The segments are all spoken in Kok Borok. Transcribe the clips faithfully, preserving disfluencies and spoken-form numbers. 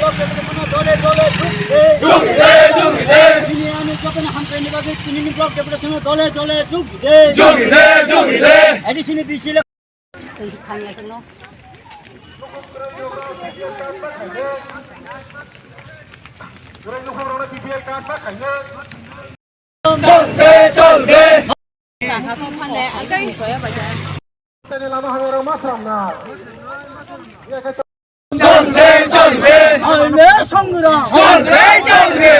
Deputation-o dole dole যোগ দিতে। যোগ দিতে, যোগ দিতে। Chini ani jotono hamkraini bagwi tinini block deputation-o dole dole যোগ দিতে। যোগ দিতে, যোগ দিতে। A D C ni B C le- চলছে, চলছে। চলছে, চলছে। আইনের সংগ্রাম। চলছে, চলছে।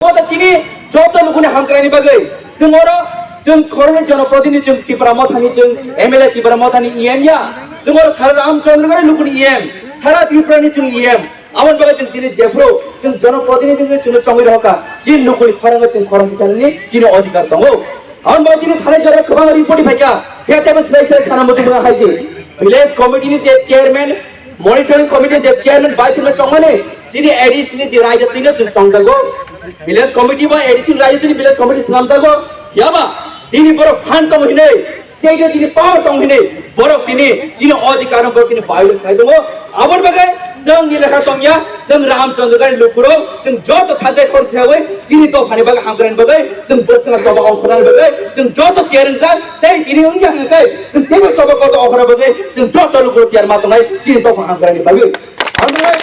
Bo ta chini joto lukuni hamkraini bagwi chwng oro chwng khoroknwi jonoprotinidhi chwng Tipra Mothani chwng M L A Tipra Mothani E M ya chwng oro sara Ramchandra Gari lukuni E M sara Tripurani chwng E M aboni bagwi chwng tini jephru chwng jonoprotinidhi wngwi chwngno chongwi rohorkha chini lukuni khoroknwi chwng khorang tisani chini odhikar tongo. Aboni bagwi tini thanai jora kwbang report phaikha. Phiya tei bo swlai swlai sana muchung mwnga hai je village committee ni je chairman, monitoring committee je chairman bai chwngno chongmani chini A D C ni je raida tino chwng chongjago. Village committee ba A D C ni raida tini village committee swnamjago. Phiya ba tini borok phan tong hinwi state o tini power tong hinwi borok tini chini odhikar no borok tini violate khai tongo. Aboni bagwi chwng ni lekha tongya, chwng Ramchandra Gari lukurok, chwng joto thansa khorang sawi, chini dophani bagwi hamkraini bagwi, chwng bwskang choba ongkhornani bagwi, chwng joto tiyar wngjak, tei tini wngya hwnkhe, chwng teibo choba koto ongkhorna bagwi, chwng joto lukurok tiyar ma tongnai, chini dopha hamkraini bagwi. Hamkrai,